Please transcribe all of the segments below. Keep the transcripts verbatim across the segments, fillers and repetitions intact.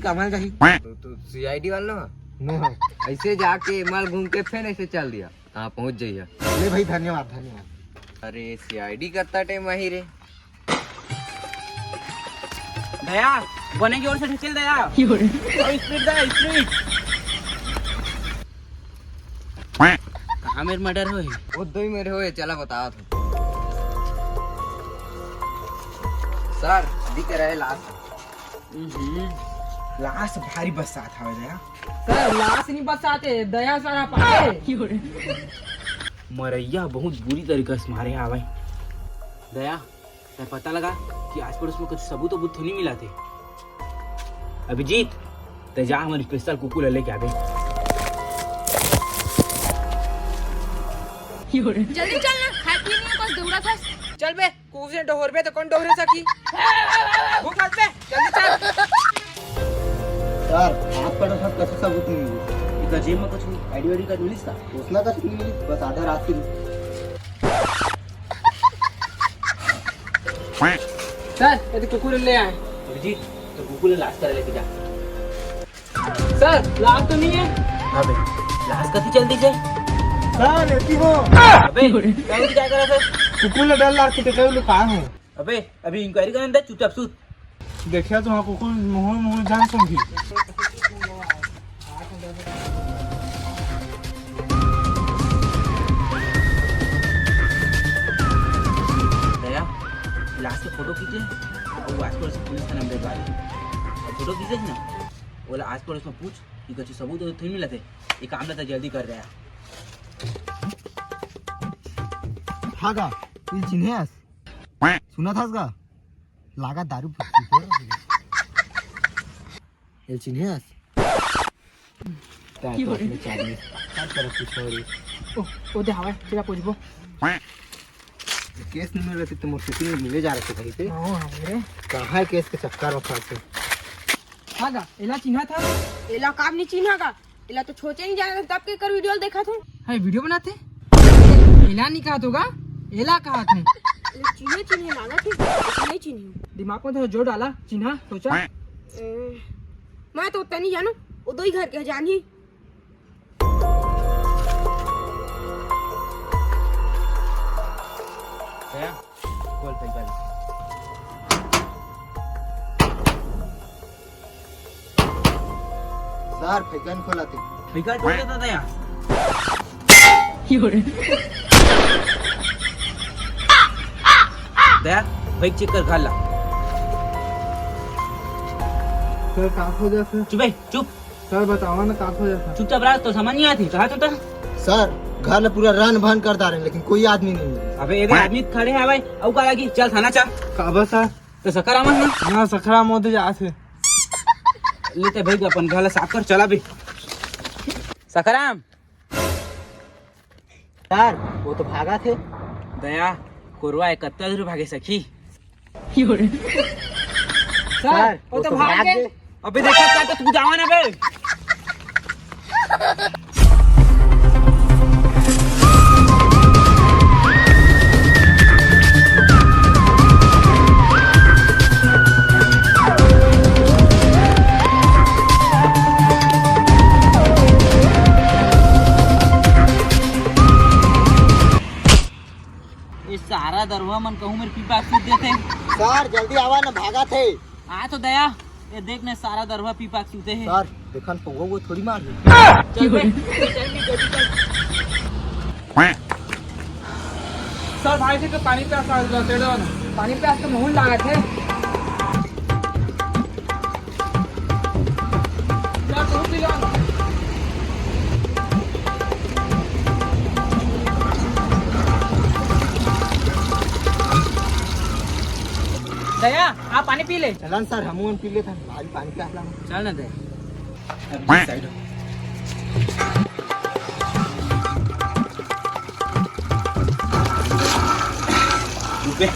संभल जाही। तो, तो सीआईडी वाला ना? नो है। ऐसे जाके मॉल घूम के फिर ऐसे चल दिया। हाँ, पहुँच जाइए। ले भाई, धन्यवाद, धन्यवाद। अरे, सीआईडी करता टाइम वही रे। दया, बने की ओर से ढकेल दया। और स्पीड दया, स्पीड। कहाँ मेरे मर्डर होए? वो दो ही मेरे होए, चला बता तू। सर, दिख रहे लाश। हम्म, लाश भारी बस्सात हवे दया। सर, लाश नहीं बस्साते, दया सर आप आए। मरैया बहुत बुरी तरीका से मारे हावय। दया, तै पता लगा कि आस पड़ोस में कुछ सबूत वबूत तो नहीं मिला थे। अभिजीत, तै जा हमारे स्पेशल कुकुर लेके आबे। जल्दी चल ना, खाए पिए नहीं है, बस दौड़ा था। चल बे। कुकुर से डोहरबे तो कौन डोहरे सकी? भूख हट बे, जल्दी चल। सर, आप पर सब कछु सबूत नहीं मिली। इतना जेब में कुछ नहीं, आईडी वाईडी कार्ड मिलिस का? उसना कछु नहीं मिली, बस आधा रात की। सर, ये तो कुकुर ले आए। अभिजीत, तो कुकुर लाश कर लेके जा। सर, लाश तो नहीं है। अबे, लाश कथी चल दी से? सर, एती हो। अबे, क्या उठ क्या करा सर? कुकुर ले डर लाग के तेरे लोग कहाँ हो? अबे, अभी इंक्वायरी करने दे, चुपचाप सूत। देखिया तो हाँ, कुकुर मुँह मुँह जान समझी। दया, लाश के फोटो खींचे, और वो आसपास से पुलिस का नंबर डाले। और फोटो खींचे ना, वो आसपास में पूछ कि कुछ सबूत तो नहीं मिला थे। ये काम ला तो जल्दी कर दया। हाँ का, ये चिन्हे आस? सुना था इसका? लागा दारू पीते। ये चिन्हे आस? क्या तो अपने चाबी, हर तरफ कुछ हो रही। ओ, ओ दे हवा, तेरा पूछबो। केस नहीं मिल रहे थे, तो मोटरसाइकिल में मिले जा रहे थे कहीं पे। हाँ, हाँ, रे। कहाँ है केस के चक्कर में फंस के? हाँ गा, एला चिन्हा था? एला काम नहीं चिन्हा गा? एला तो छोचे नहीं जाने, तब के कर वीडियो देखा था। हाय, वीडियो बनाते? एला नहीं कहा तो गा, एला कहा था। एला चिन्हे, चिन्हे मांगा थे, लेकिन नहीं चिन्हे। दिमाग में तो जोर डाला, चिन्हा, सोचा। ए, मैं तो उतना नहीं जानू, वो दो ही घर के जानी। गया? खोल, खोल, खोल। सर, फैकन खोला थे। फैकन खोल देता था यार। दया, बैग चेक कर, घर ला। सर, का हो जा सर? चुप बे, चुप। सर, बतावा ना, का हो जा सर? चुपचाप रह, तो समझ नहीं आती, कहा तो था। सर, घर ला पूरा रन भन कर डारे, लेकिन कोई आदमी नहीं मिले। अबे, ये आदमी खड़े हैं भाई, अउ का लगी? चल थाना चल। काबर सर? तो सकराम है ना? हाँ, सकराम होते जात है। लेते भाई, अपन घर ला साफ कर, चला भी। सकराम। सर, वो तो भागा थे। दया, कोरवा है, कत्ता दूर भागे सखी। सर, वो तो भाग गए। अबे देखा, क्या तो तू जावा ना बे। ये सारा दरुहा मन कहूँ मेरे पीपा सूत देते। सर, जल्दी आवा ना, भागा थे। आ तो दया, ये देख ने, सारा दरुहा पीपा सूते हैं। सर, देखन पौवा वो थोड़ी मार दे। चल बे, चल बे, जल्दी चल। सर, भाई जी के पानी प्यास लागत बा, तेरे ना। पानी प्यास तो महूल लागत है। दया, आ पानी पी ले। चलन सर, हमू मन पी लेथन, भारी पानी प्यास लागत। चल ना दया। अब इस साइड हो। रुक बे।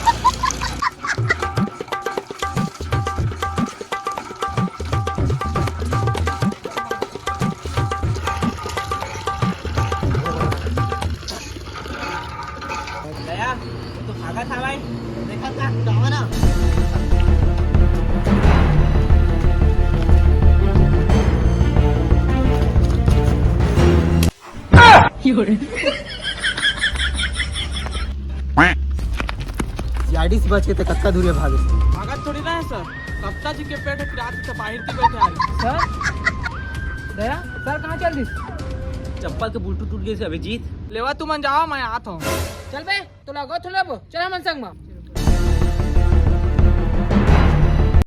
दया, तो भागा था भाई। देखा था, जावा ना। सीआईडी से बच के ते कतका दूर भागे? भागत थोड़ी ना है सर, कत्ता जी के पेट है, रात के बाहर की बैठे आ रहे। सर, दया, सर कहाँ चल दिस? चप्पल के बुल्टू टूट गए अभिजीत। लेवा तुमन जाओ, मैं आत हूँ। चल बे, तो लगो थोड़ा लेबो, चल हमन संग में।